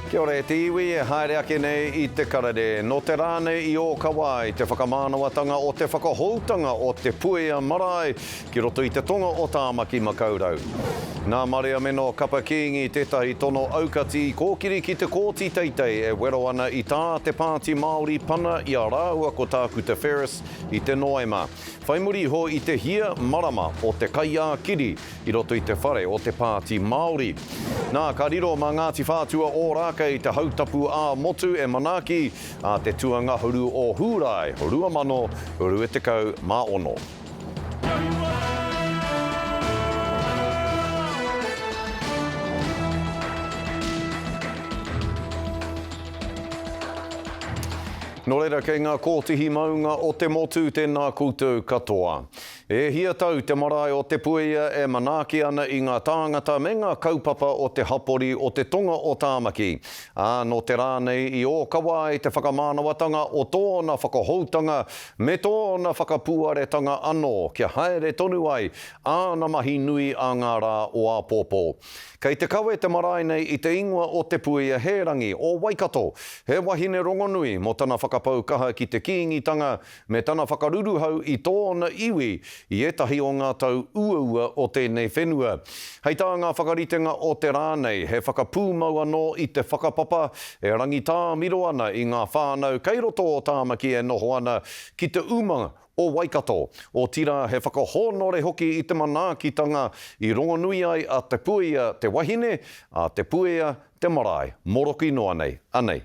Kia ora e te iwi e haere ake nei i te karere. Nō te rā nei i Ōkawa ai te whakamānawatanga o te whakahoutanga o Te Puea Marae ki roto i te tonga o Tāmaki Makaurau. Nā Mariameno Kapa Kīngi tētahi tono aukati i kōkiri ki te Kōti Teitei e wero ana i tā te Pāti Māori pana i a rāua ko Tākuta Ferris i te Noema. Whai muri iho i te hia marama o te kai-ā-kiri i roto i te whare o te Pāti Māori. Nā, ka riro mā Ngāti Whātua Ōrākei te hautapu ā-motu e manaaki ā te tuangahuru o Hūrae 2026. Nō reira, kei ngā kōtihi maunga o te motu, tēnā koutou katoa. E hia tau te marae o Te Puia e manaaki ana i ngā tāngata me ngā kaupapa o te hapori o te tonga o Tāmaki, ā, nō te rā nei i ōkawa ai te whakamānawatanga o tōna whakahoutanga me tōna whakapūaretanga anō kia haere tonu ai āna mahi nui ā ngā rā o āpōpō. Kei te kawe te marae nei i te ingoa o Te Puia Hērangi o Waikato, he wahine rongonui mō tana whakapau kaha ki te Kīngitanga me tana whakaruruhau i tōna iwi i ētahi o ngā tau uaua o tēnei whenua. Hei tā ngā whakaritenga o te rā nei, he whakapūmau anō i te whakapapa e rangitāmiro ana i ngā whānau kei roto o Tāmaki e noho ana ki te uma o Waikato, otirā he whakahōnore hoki i te manaakitanga i rongonui ai a Te Puea te wahine, a Te Puea te marae, moroki noa nei. Anei.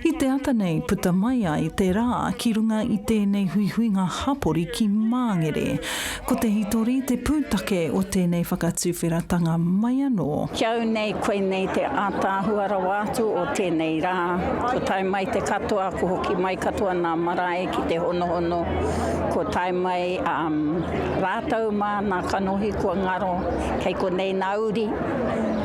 I te ata nei puta mai ai te rā ki runga i tēnei huihuinga hapori ki Māngere. Ko te hitori te pūtake o tēnei whakatuwheratanga mai anō. Ki au nei koinei te ātaahua rawa atu o tēnei rā. Ko tae mai te katoa, ko hoki mai katoa nā marae ki te honohono, ko tae mai rātou mā nā kanohi kua ngaro, kei konei nā uri,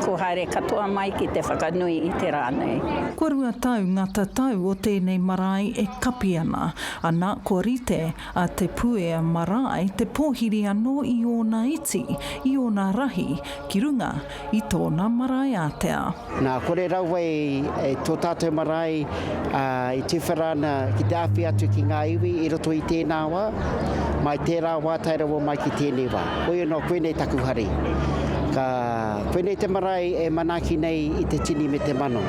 ko haere katoa mai ki te whakanui i te rā nei. Kua 2 tau ngā tatau o tēnei marae e kapi ana, ana kua rite a Te Puea Marae te pōhiri anō i ōna iti, i ōna rahi ki runga i tōna marae ātea. Nā, kore rawa e tō tātou marae i tuwhera ana ki te awhi atu ki ngā iwi i roto i tēnā wā, mai tērā wā tae rawa mai ki tēnei wā. Hoi anō, koinei taku hari. Ka, koinei te marae e manaaki nei i te tini me te mano.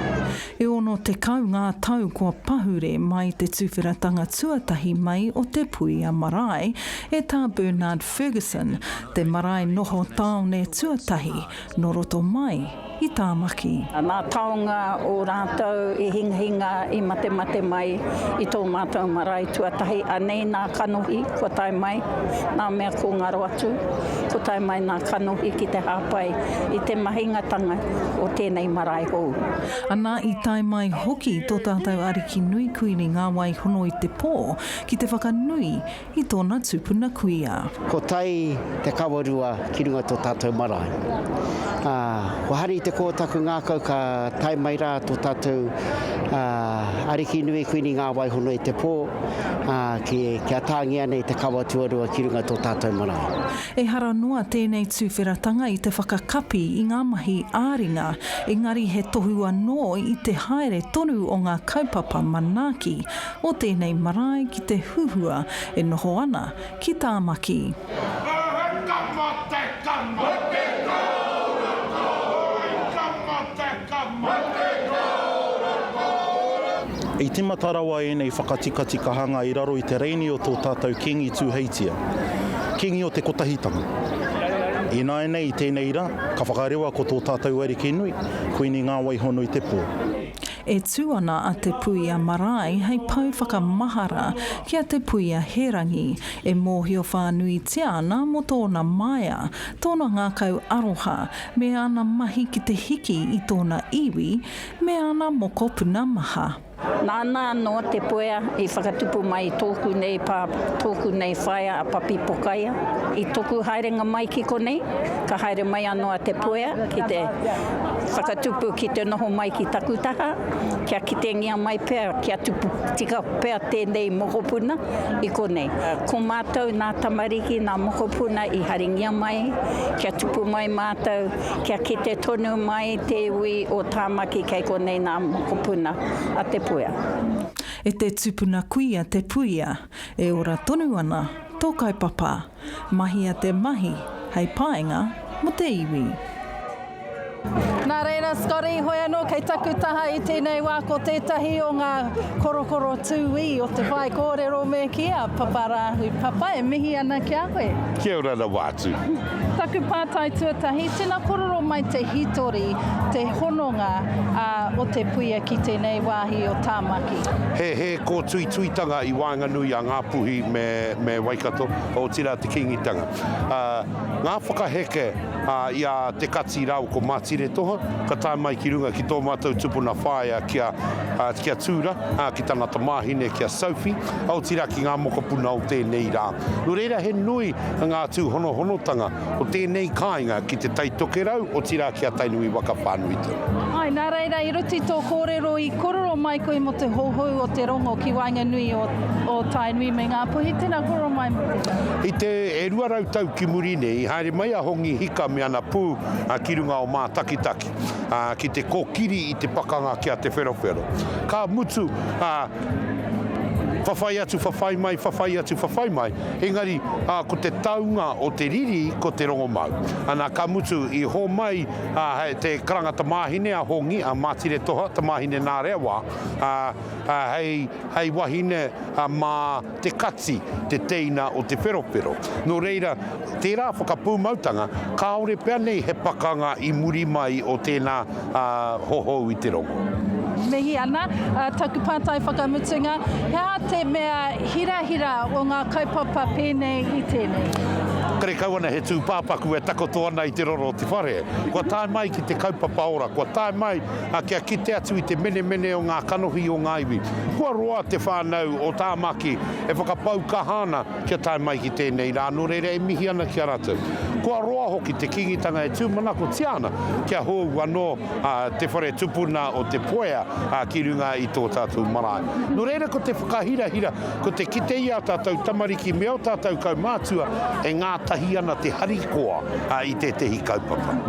E 60 ngā tau kua pahure mai te tuwheratanga tuatahi mai o Te Puia Marae e Tā Bernard Fergusson, te marae noho tāone tuatahi nō roto mai i Tāmaki. Nā taonga o rātou i hingahinga, i matemate mai i tō mātou marae tuatahi, anei nā kanohi kua tae mai, nā mea ko ngaro atu, kua tae mai nā kanohi ki te hāpai i te mahingatanga o tēnei marae hou. Ana i tae mai hoki tō tātou Ariki nui Kuini Ngāwaihono-i-te-pō ki te whakanui i tōna tupuna kuia. Ko tai te kawarua ki runga tō tātou marae. Ā, kua hari te kō taku ngākau ka tae mai rā tō tātou Ariki nui Kuini Ngāwaihono-i-te-pō, ā, ki, kia tāngia nei te kawa tuarua ki runga tō tātou marae. Ehara noa tēnei tuwheratanga i te whakakapi i ngā mahi ā-ringa, engari he tohu anō i te haere tonu o ngā kaupapa manaaki o tēnei marae ki te huhua e noho ana ki Tāmaki. I timata rawa ēnei whakatikatikahanga i raro i te reini o tō tātou Kīngi Tūheitia, Kīngi o te Kotahitanga. Ināianei i tēnei rā, ka whakarewa ko tō tātou Ariki nui, Kuini Ngāwaihono-i-te-pō. E tū ana a Te Puia Marae hei pou whakamahara ki a Te Puia Hērangi, e mōhio whānuitia ana mō tōna maea, tōna ngākau aroha, me ana mahi ki te hiki i tōna iwi me ana mokopuna maha. Nāna anō Te Puea i whakatupu mai i tōku nei pā, tōku nei whaea a Papi Pokaia. I toku haerenga mai ki konei, ka haere mai anō a Te Puea ki te whakatupu, ki te noho mai ki taku taha, kia kitengia mai pea, kia tupu tika pea tēnei mokopuna i konei. Ko mātou nā tamariki, nā mokopuna i haringia mai, kia tupu mai mātou, Kia kite tonu mai te iwi o Tāmaki kei konei nā mokopuna a Te Puea. E te tupuna kuia Te Puia, e ora tonu ana tō kaupapa. Mahia te mahi hei painga mo te iwi. Nā reira Scotty, hoi anō kei taku taha i tēnei wā ko tētahi o ngā korokoro tūī o te whaikōrero me kī a Paparāhui Papa e mihi ana ki a koe. Kia ora rawa atu. Taku pātai tuatahi, tēnā korero mai te hitori, te hononga o Te Puia ki tēnei wāhi o Tāmaki. He he kōtuituitanga i waenganui a Ngāpuhi me me Waikato, otirā te Kīngitanga. Ngā whakaheke i a Te Kati rāua ko Mātiretoha, ka tae mai ki runga ki tō mātou tupuna whaea ki a ki a Tūra, ki tana tamāhine ki a Sophie, otirā ki ngā mokopuna o tēnei rā. Nō reira he nui ngā tūhonohonotanga o tēnei kāinga ki Te Tai Tokerau, otirā ki a Tainui waka whānui tonu. Āe, nā reira, i roto i tō kōrero, i korero mai koe mō te hohou o te rongo ki waenganui o, o Tainui me Ngāpuhi. Tēnā korero mai mō tērā. I te e 200 tau ki muri nei, i haere mai a Hongi Hika me ana pū ki runga o Mātakitaki, ki te kōkiri i te pakanga ki a Te Wherowhero. Ka mutu, ā, whawhai atu, whawhai mai, whawhai atu, whawhai mai, engari, ā, ko te taunga o te riri ko te rongomau. Ana, ka mutu, i hōmai, ā, hei, te karanga tamāhine a Hongi, a Mātire Toha, tamāhine nā Rewa, ā, ā, hei, hei wahine, ā, mā Te Kati, te teina o Te Wherowhero. Nō reira, tērā whakapūmautanga, kāore pea nei he pakanga i muri mai o tēnā hohou i te rongo. Mihi ana. Taku pātai whakamutunga, he aha te mea hirahira o ngā kaupapa pēnei i tēnei? Karekau ana he tūpāpaku e takoto ana i te roro o te whare. Kua tae mai ki te kaupapa ora, kua tae mai kia kite atu i te menemene o ngā kanohi o ngā iwi. Kua roa te whānau o Tāmaki e whakapau kaha ana kia tae mai ki tēnei rā, nō reira e mihi ana ki a rātou. Kua roa hoki te Kīngitanga e tūmanakotia ana kia hou anō te whare tupuna o Te Puea ki runga i tō tātou marae. Nō reira ko te whakahirahira, ko te kite i ā tātou tamariki me ō tātou kaumātua e ngātahi ana te harikoa i tētehi kaupapa.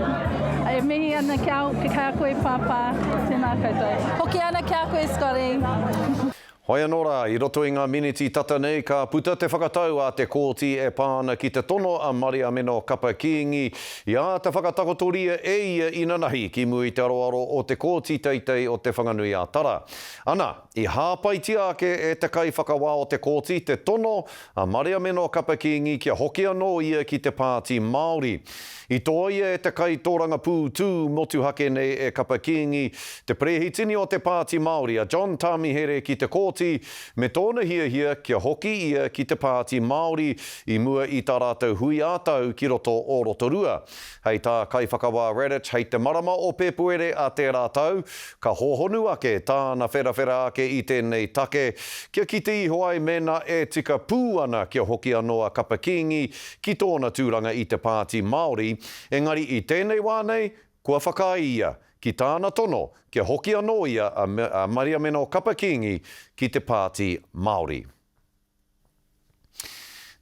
E mihi ana ki a koe Pāpā, tēnā koutou. Hoki ana ki a koe Scotty. Hoi anō rā, i roto i ngā miniti tata nei ka puta te whakatau a te kōti e pā ana ki te tono a Mariameno Kapa Kīngi i āta whakatakotoria e ia inanahi ki mua i te aroaro o te Kōti Teitei o Te Whanganui-a-Tara. Ana, i hāpaitia ake e te kaiwhakawā o te kōti te tono a Mariameno Kapa Kīngi kia hoki anō ia ki te Pāti Māori. I tōia e te kaitōrangapū tū motuhake nei e Kapa Kīngi, te perehitini o te Pāti Māori a John Tāmihere ki te kōti me tōna hiahia kia hoki ia ki te Pāti Māori i mua i tā rātou hui ā-tau ki roto o Rotorua. Hei tā Kaiwhakawā Radich hei te marama o Pēpuere a tērā tau, ka hōhonu ake tāna wherawhera ake i tēnei take kia kite iho ai mēnā e tika pū ana kia hoki anō a Kapa Kīngi ki tōna tūranga i te Pāti Māori, engari i tēnei wā nei, kua whakaae ia ki tāna tono kia hoki anō ia a Mariameno Kapa Kīngi ki te Pāti Māori.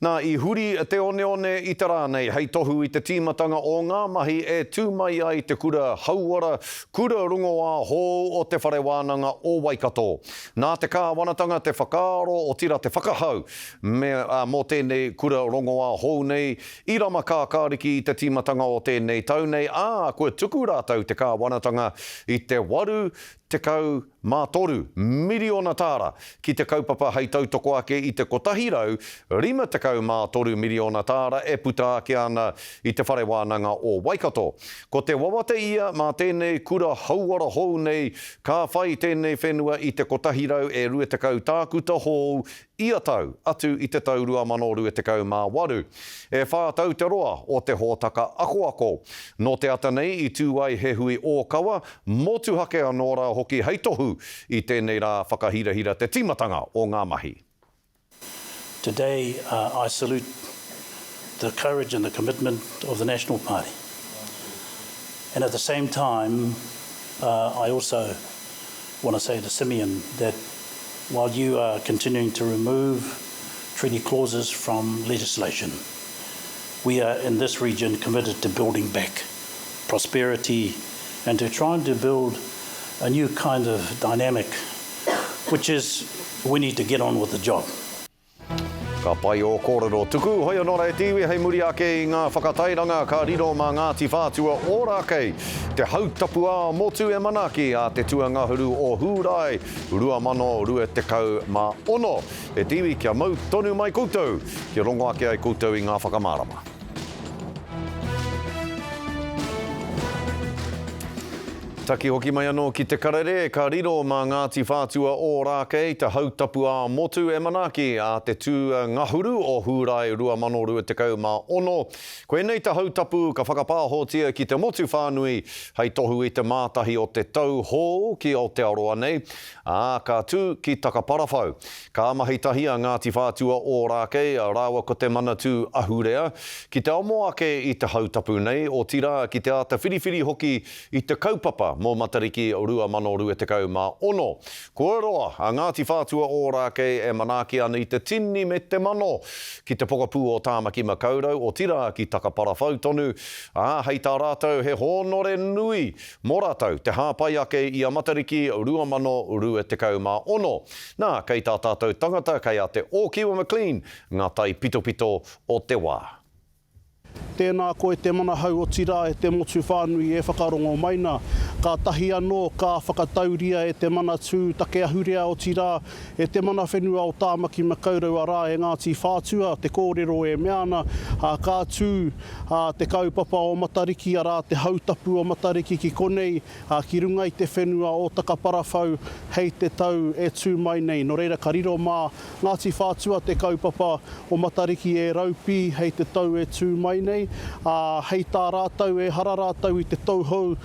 Nā, i huri te oneone i te rā nei hei tohu i te tīmatanga o ngā mahi e tū mai ai te kura hauora, kura rongoā hou o Te Whare Wānanga o Waikato. Nā te kāwanatanga te whakaaro, otirā te whakahau, Me, ā, mō tēnei kura rongoā hou nei, i rama kākāriki i te tīmatanga o tēnei tau nei, ā, kua tuku rātou te kāwanatanga i te 83 miriona tāra ki te kaupapa hei tautoko ake i te 153 miriona tāra e puta ake ana i Te Whare Wānanga o Waikato. Ko te wawata ia mā tēnei kura hauora hou nei, ka whai tēnei whenua i te 120 tākuta hou ia tau, atu i te tau 2028. E whā tau te roa o te hōtaka akoako. Nō te ata nei i tū ai he hui ōkawa, motuhake anō rā hoki. hoki hei tohu i tēnei rā whakahirahira te tīmatanga o ngā mahi. Today I salute the courage and the commitment of the National Party and at the same time I also want to say to Simeon that while you are continuing to remove treaty clauses from legislation, we are in this region committed to building back prosperity and to trying to build a new kind of dynamic, which is we need to get on with the job. Ka pai ō kōrero tuku, hoi anō rā e te iwi hei muri ake i ngā whakatairanga ka riro mā Ngāti Whātua Ōrākei te hautapu ā-motu e manaaki a te tuangahuru o Hūrae 2026. E te iwi kia mau tonu mai koutou, kia rongo ake ai koutou i ngā whakamārama. Taki hoki mai anō ki Te Karere, ka riro mā Ngāti Whātua Ōrākei te hautapu ā-motu e manaaki a te tū ngahuru o Hūrae 2026. Koinei te hautapu ka whakapāhotia ki te motu whānui hei tohu i te mātahi o te tau hou ki Aotearoa nei, ā, ka tū ki Takaparawhau. Ka mahi tahi a Ngāti Whātua Ōrākei rāua ko Te Manatū Ahurea ki te amo ake i te hautapu nei, otirā ki te āta whiriwhiri hoki i te kaupapa mō Matariki 2026. Kua roa a Ngāti Whātua Ōrākei e manaaki ana i te tini me te mano ki te pokapū o Tāmaki Makaurau, otirā ki Takaparawhau tonu, ā, hei tā rātou he hōnore nui Mō rātou, te hāpai ake i a Matariki 2026. Nā, kei tā tātou tangata, kei a Te Ōkiwa McLean ngā taipitopito o te wā. Tēnā koe te manahau otirā e te motu whānui e whakarongo mai nā. Kātahi anō ka whakatauria e te Manatū Take Ahurea otirā e te mana whenua o Tāmaki Makaurau arā e Ngāti Whātua te kōrero e mea ana ka tū te kaupapa o Matariki, arā, te hautapu o Matariki ki konei, ki runga i te whenua o Takaparawhau hei te tau e tū mai nei. Nō reira, ka riro mā Ngāti Whātua te kaupapa o Matariki e raupī hei te tau e tū mai nei, ā, hei tā rātou, ehara rātou i te tauhou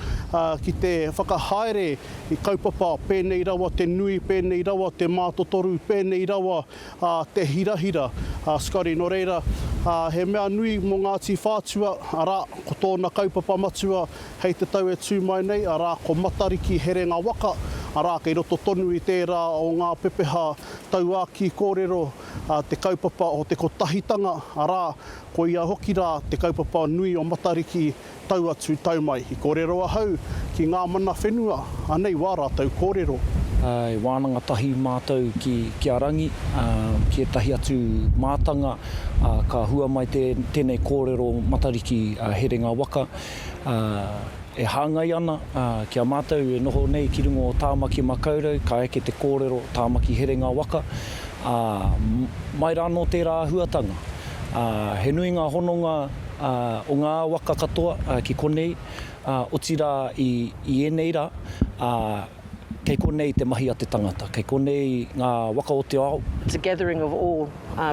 ki te whakahaere i kaupapa pēnei rawa te nui, pēnei rawa te mātotoru, pēnei rawa ā, te hirahira, ā, Scotty, nō reira, ā, he mea nui mō Ngāti Whātua, arā, ko tōna kaupapa matua hei te tau e tū mai nei, arā, ko Matariki Herenga Waka, arā, kei roto tonu i tērā o ngā pepeha tauākī kōrero, ā, te kaupapa o te kotahitanga, arā, koia hoki rā te kaupapa nui o Matariki Tau atu, tau mai. I kōrero ahau ki ngā mana whenua, anei wā rātou kōrero. I wānanga tahi mātou ki, ki a Rangi, ki ētahi atu mātanga, ka hua mai tēnei kōrero Matariki herenga waka, e hāngai ana ki a mātou e noho nei ki runga o Tāmaki Makaurau, ka eke te kōrero Tāmaki herenga waka, ā, mai rānō tērā āhuatanga. He nui ngā hononga o ngā waka katoa ki konei, otirā i ēnei rā, kei konei te mahi a te tangata, kei konei ngā waka o te ao. It's a gathering of all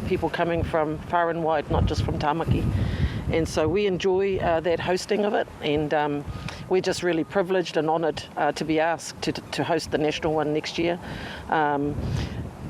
people coming from far and wide, not just from Tamaki. And so we enjoy that hosting of it and we're just really privileged and honoured to be asked to to host the national one next year.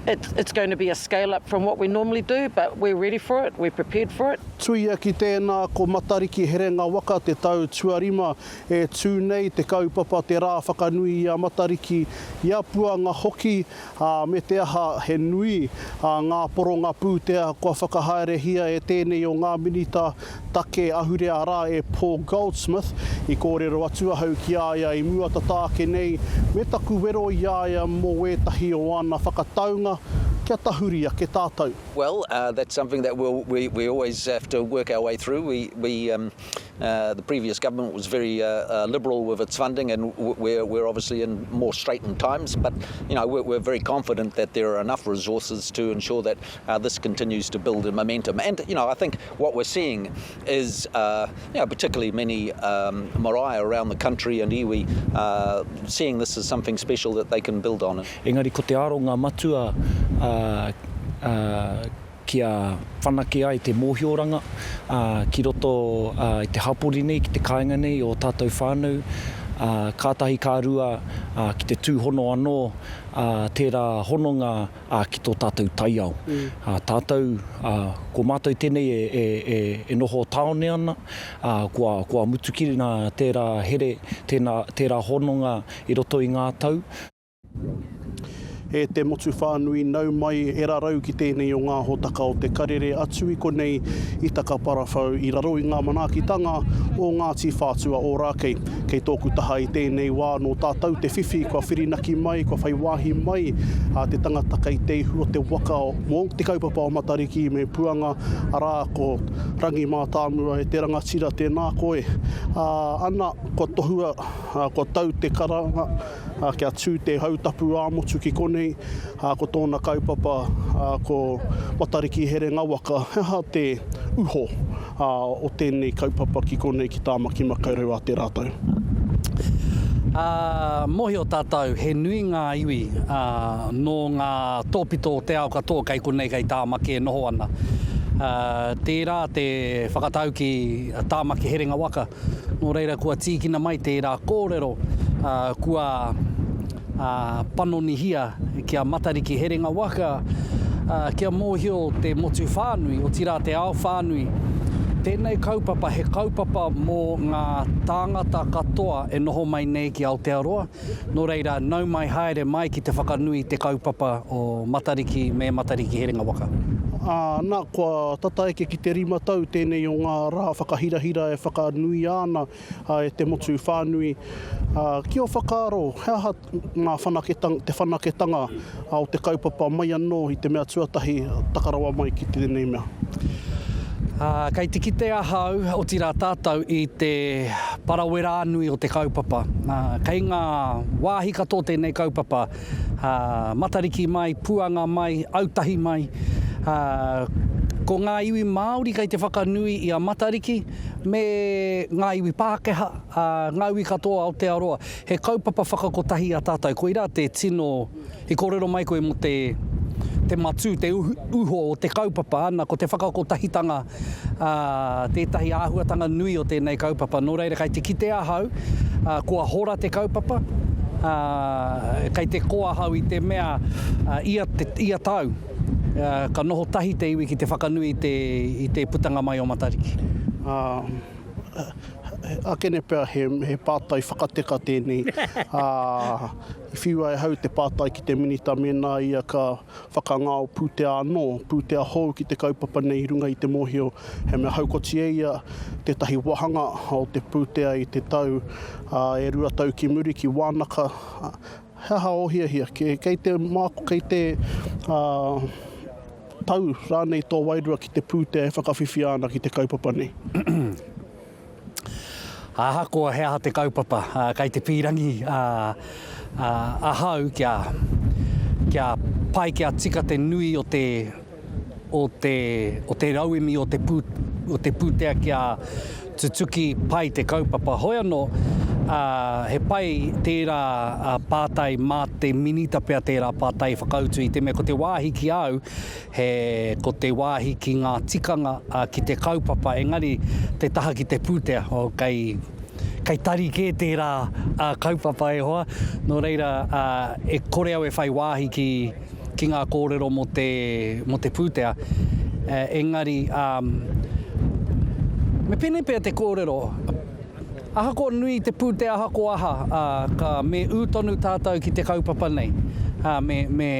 It, it's going to be a scale up from what we normally do, but we're ready for it, we're prepared for it. Tuia ki tēnā, ko Matariki Herenga Waka te tau tuarima e tū nei te kaupapa te rā whakanui i a Matariki, i a Puanga hoki, ā, me te aha he nui ngā poronga pūtea kua whakahaerehia e tēnei o ngā minita take ahurea arā e Paul Goldsmith. I kōrero atu ahau ki a ia i mua tata ake nei me taku wero i a ia mō wētahi o ana whakataunga kia tahuri ake tātou. Well, that's something that we'll, we, we always have to work our way through. We, we, um, uh, the previous government was very uh, uh, liberal with its funding, and we're, we're obviously in more straitened times. But you know, we're, we're very confident that there are enough resources to ensure that uh, this continues to build in momentum. And you know, I think what we're seeing is, uh, you know, particularly many um, marae around the country and iwi uh, seeing this as something special that they can build on. Engari ko te aronga matua uh, uh, kia whanake ai te mōhioranga ki roto i te hapori nei, ki te kāinga nei, ō tātou whānau. ā, kātahi ka rua, ā, ki te tūhono anō, ā, tērā hononga, ā, ki tō tātou taiao. Ā, tātou, ā, ko mātou tēnei e, e, e, e noho tāone ana, ā, kua, kua mutu ki nā tērā here, tēnā, tērā hononga i roto i ngā tau. E te motu whānui, nau mai e rarau ki tēnei o ngā hōtaka o te karere atu i konei i Takaparawhau i raro i ngā manaakitanga o Ngāti Whātua Ōrākei. Kei tōku taha i tēnei wā nō tātou te whiwhi kua whirinaki mai, kua whai wāhi mai te tangata kei te ihu o te waka mō te kaupapa o Matariki me Puanga, arā ko Rangi Mātāmua e te rangatira tēnā koe. Ana, kua tohua, kua tau te karanga, Kia tū te hautapu ā-motu ki konei, ko tōna kaupapa ko Matariki Herenga Waka. He aha te uho o tēnei kaupapa ki konei ki Tāmaki Makaurau ā tērā tau? Mōhio tātou he nui ngā iwi nō ngā tōpito o te ao katoa kei konei kei Tāmaki e noho ana. Tērā te whakataukī Tāmaki Herenga Waka. Nō reira kua tīkina mai tērā kōrero, kua panonihia kia Matariki Herenga Waka, kia mōhio te motu whānui, otirā te ao whānui, tēnei kaupapa he kaupapa mō ngā tāngata katoa e noho mai nei ki Aotearoa, Nō reira, nau mai haere mai ki te whakanui i te kaupapa o Matariki me Matariki Herenga Waka. Ā, nā, kua tata eke ki te rima tau tēnei o ngā rā whakahirahira e whakanuia ana e te motu whānui. Ā, ki ō whakaaro, he aha ngā whanaketanga, te whanaketanga o te kaupapa mai anō i te mea tuatahi taka rawa mai ki tēnei mea? Ā, kei te kite ahau, otirā tātou, i te parawera nui o te kaupapa. Ā, kei ngā wāhi katoa tēnei kaupapa, ā, Matariki mai, Puanga mai, Autahi mai. Ā, ko ngā iwi Māori kei te whakanui i a Matariki, me ngā iwi Pākehā, ā, ngā iwi katoa o Aotearoa. He kaupapa whakakotahi a tātou, koirā te tino, i kōrero mai koe mō te, te matū, te uho o te kaupapa, ana, ko te whakakotahitanga ā, tētahi āhuatanga nui o tēnei kaupapa. Nō reira, kei te kite ahau, ā, kua hora te kaupapa, ā, kei te koa ahau i te mea, ā, ia, te, ia tau, ā, ka noho tahi te iwi ki te whakanui i te, i te putanga mai o Matariki. Ā, Akene pea he pātai whakateka tēnei, ā, i whiua e hau te pātai ki te Minita mēnā ia ka whakangao pūtea anō, pūtea hou ki te kaupapa nei i runga i te mōhio he mea haukoti e ia tētahi wāhanga o te pūtea i te tau, ā, e rua tau ki muri ki Wānaka. He aha ō hiahia? Kei te māko, kei te, ā, tau rānei tō wairua ki te pūtea e whakawhiwhia ana ki te kaupapa nei? Ahakoa he aha te kaupapa, kei te pīrangi ahau kia, kia pai, kia tika te nui o te, o te, o te rauemi o te pū, o te pūtea kia tutuki pai te kaupapa. Hoi anō, he pai tērā pātai mā te Minita pea tērā pātai e whakautu i te mea ko te wāhi ki a au, he, ko te wāhi ki ngā tikanga, ki te kaupapa, engari te taha ki te pūtea, oh, kei, kei tari kē tērā kaupapa e hoa, nō reira, e kore au e whai wāhi ki, ki ngā kōrero mō te, mō te pūtea. Engari, me pēnei pea te kōrero, ahakoa nui te pūtea, ahakoa aha, ka, me ū tonu tātou ki te kaupapa nei. Me, me,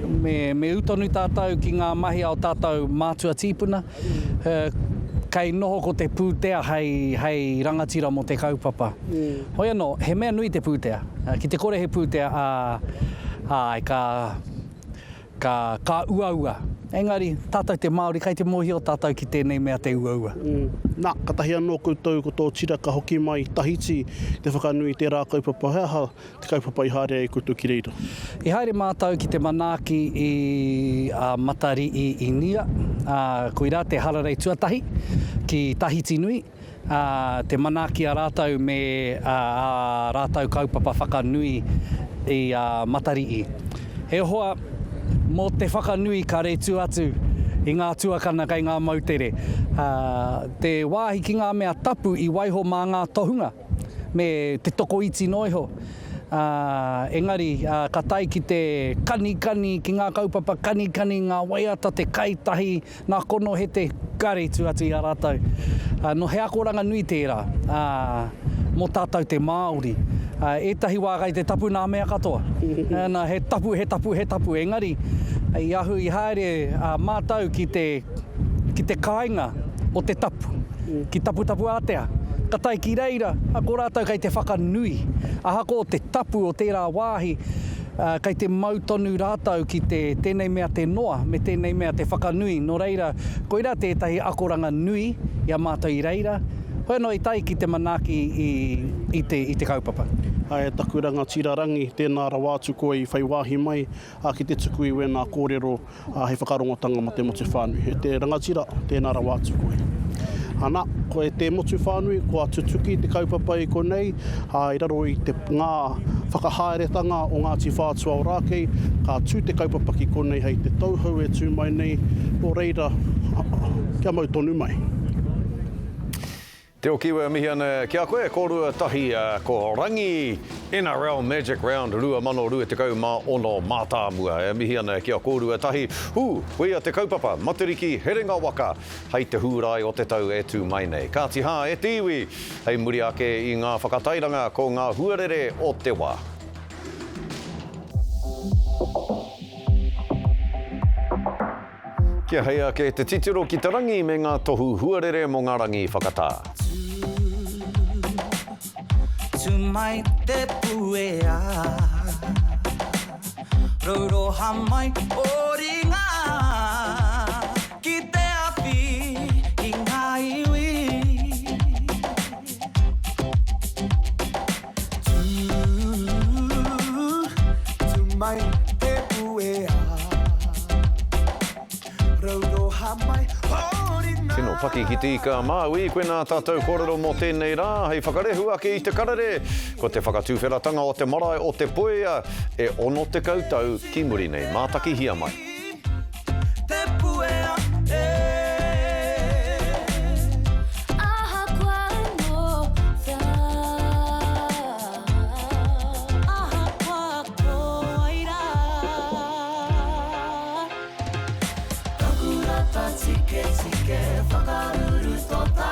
me, me ū tonu tātou ki ngā mahi a ō tātou mātua tīpuna. Kei noho ko te pūtea hei, hei rangatira mō te kaupapa. Hoi anō, he mea nui te pūtea. Ki te kore he pūtea, ā, āe, ka, ka, ka uaua. Engari, tātou te Māori, kei te mōhio tātou ki tēnei mea te uaua. Nā, katahi anō koutou ko tō tira ka hoki mai i Tahiti te whakanui i tērā kaupapa. He aha te kaupapa i haere ai koutou ki reira? I haere mātou ki te manaaki i a Matari'i i Nia, ā, koirā te hararei tuatahi ki Tahiti Nui, ā, te manaaki a rātou me ā rātou kaupapa whakanui i a Matari'i. He hoa mō te whakanui ka retū atu i ngā tuakana kei ngā moutere, ā, te wāhi ki ngā mea tapu i waiho mā ngā tohunga. me te tokoiti noa iho. Ā, engari, ā, ka tae ki te kanikani, ki ngā kaupapa kanikani, ngā waiata, te kai tahi, ngā konohete, kāre i tū atu i a rātou. Ā, nō he akoranga nui tērā, ā, mō tātou te Māori. Ā, ētahi wā kei te tapu nā mea katoa. Nā, he tapu, he tapu, he tapu, engari, i ahu, i haere, ā, mātou ki te, ki te kāinga o te tapu, ki Taputapuātea. Ka tae ki reira, ko rātou kei te whakanui. Ahakoa te tapu o tērā wāhi, kei te mau tonu rātou ki te tēnei mea te noa, me tēnei mea te whakanui. Nō reira, koirā tētahi akoranga nui i a mātou i reira, hoi anō i tae ki te manaaki i te, i te kaupapa. E taku rangatira Rangi, tēnā rawa atu koe i whai wāhi mai ki te tuku i wēnā kōrero ā, hei whakarongotanga mō te motu whānui. E te rangatira, tēnā rawa atu koe. Ana, ko e te motu whānui, kua tutuki te kaupapa i konei, ā, i raro i te, ngā whakahaeretanga o Ngāti Whātua Ōrākei, ka tū te kaupapa ki konei hei te tauhou e tū mai nei, nō reira, kia mau tonu mai. Te Okiwa e mihi ana ki a koe, kōrua tahi ko Rangi NRL Magic Round 2026 mātāmua e mihi ana ki a kōrua tahi. Hū, koia te kaupapa, Matariki Herenga Waka hei te Hūrae o te tau e tū mai nei. Kāti hā, e te iwi, hei muri ake i ngā whakatairanga ko ngā huarere o te wā. Kia hei ake te titiro ki te rangi me ngā tohu huarere mō ngā rangi whakatā. Tū mai te puea, Rauroha mai o ringa Ki te awhi i ngā iwi. Tū, tū mai te puea. Rauroha mai, hori ngā. Tino paki ki te ika a Māui, koinā tātou kōrero mō tēnei rā, hei whakarehu ake i te karere, ko te whakatuwheratanga o te marae o Te Puea e 60 tau ki muri nei. Mātakihia mai. Te puea e. Ahakoa anō whea. Ahakoa ko wai rā. Taku rata tiketike, whakaruru tō.